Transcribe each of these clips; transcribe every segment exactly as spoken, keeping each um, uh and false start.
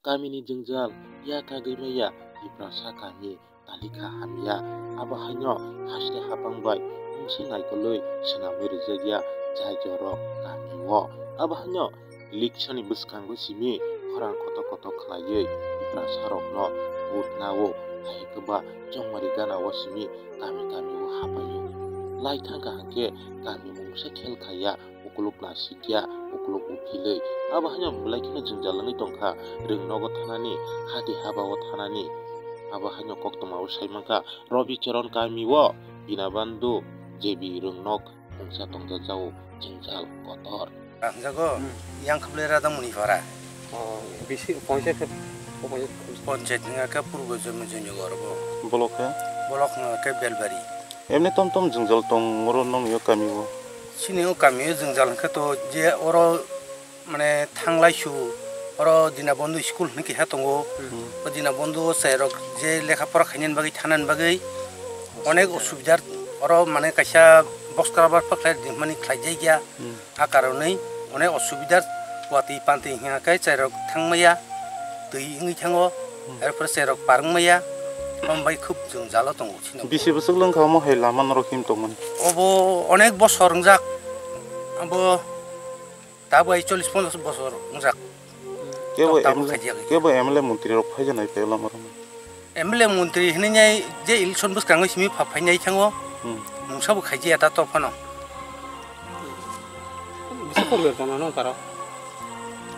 Kamini jwngjal ya kagwi maya Tiprasa kami talikha hamya. Abo haino haste hapang bai mungsa naikolwi swnamwi rwjakya jai jorok kamio. Abo haino election ni bwskango simi khorang kotor kotor khlaiwi Tiprasa rokno vote nao, hai khe ba chongmari gana o simi kami kami o hapaio. Lai thangkha hwnkhe kami mungsa khel khaiya. Ukuluk nasikya, ukuluk uphilwi. Abo haino belai kheno jwngjal wngwi tongkha, rwngnogo thanani, hati habao thanani. Abo haino koktwmao sai mankha, Robi Charan kamio, Dinabandhu, J B rwngnok mungsa tongjajago, jwngjal kotor. Hamjago, Hmm. Yang khablai Radha Muni Para. Oh, bisi panchayat khe, o panchayat. Panchayat wngkha khe Purbo Jomi Joinigor bo. Bolok khe? Bolok wngkha khe Belbari. Emni tom tom jwngjal tong oro nokni o kami o? Chini o kami o jwngjal hwnkhe to je oro mane thanglai su oro Dinabandhu school hinwi keha tongo. Hmm. O Dinabandhu o chwrai rok je lekha pora khainani bagwi thanani bagwi onek osubidar oro mane kaisa box cover pakhlai ringmani khlai jakya. Hmm. A karonwi onek osubidar watwi pantwi hwnka khe chwrai rok thang maya twi wngwi thango. Hmm. Erpore chwrai rok par wng maya. Omo bai khub jwngjal o tongo. Bisi bwswk lwng kha omo hai lama norok him tongmani? Obo onek bosor wngjak. Abo tabuk hai chollish ponchash bosor wngjak. Kebo Tabuk M L A, khaijak. Kebo M L A montri rok phaijaknai phaio lama rok. M L A montri hinwi nai je election bwskango simi pha phainai thango. Hmm. Mungsa bo khaijaya ta to phano. Bisi poribar tongo nong paro?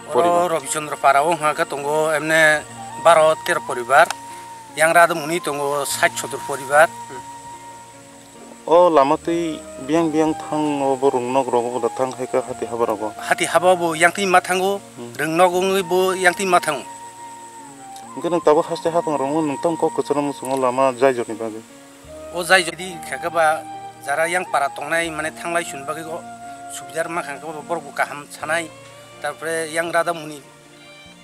Oro Poribar. Robi Chandra para o hwnka khe tongo emne baro tero poribar. Yang Radha Muni tongo sait sotor poribar. Hmm. O lama twi biyang biyang thang o bo rwngnok rogo bo da thang hai khe hati haba rogo. Hati haba bo yang twi ma thango, Hmm. rwngnok wngwi bo yang twi ma thango. Hwnkhe nwng tabuk haste hapang rwngo nwng tamo kok kwcharo muchungo lama jai joni bagwi. O jai jodi kha khe ba jara yang para tongnai mane thanglai suni bagwi o subidar ma kha khe ba borok bo kaham sanai. Tarpore yang Radha Muni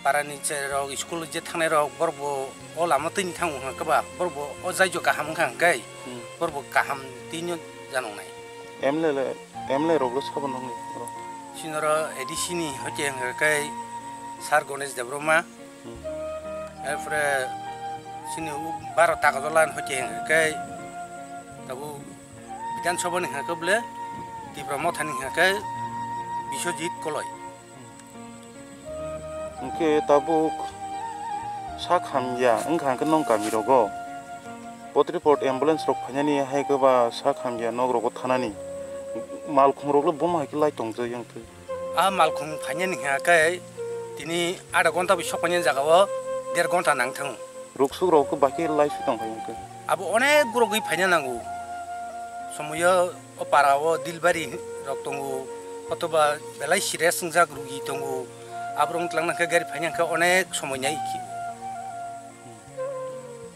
parani chwrai rok school je thangnai rok borok bo o lama twi ni thango hwnka khe ba borok bo o jai jo kaham wngkha hwnkhe Hmm. borok bo kaham twi no janoknai. M L A le, M L A rok le sabo nangni oro? Chini oro A D C ni hoite hwnkha khe Sir Ganesh Debbarma. Hmm. Erpore chini u baro tagojola ni hoite hwnkha khe tabuk Bidhan Sabha ni hwnkha khe bole Tipra Motha ni hwnkha khe Biswajit Koloi. Hwnkhe tabuk sak hamya wngkha hwnkhe nong kami rogo potri pot ambulance rok phainani hai khe ba sak hamya nok rogo thanani malkhung rok le buma hai khe lai tong jak yang thwi. A malkhung phainani hwnkha khe tini adha ghonta bai sok painani jaga o der ghonta nang thango. Ruksuk rok khe bakhe lai si tong phai hwnkhe. Abo onek borok gwi phaina nango. Somoyo o para o dilbari rok tongo, otoba belai serious wngjak rugi tongo. Aborok wng twlang nang khe gari phaina hwnkhe onek somoi nai khe.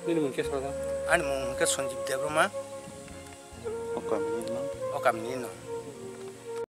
Nini mung khe soda? Ani mung hwnkhe Sanjeev Debbarma. O kamini no? O kamini no.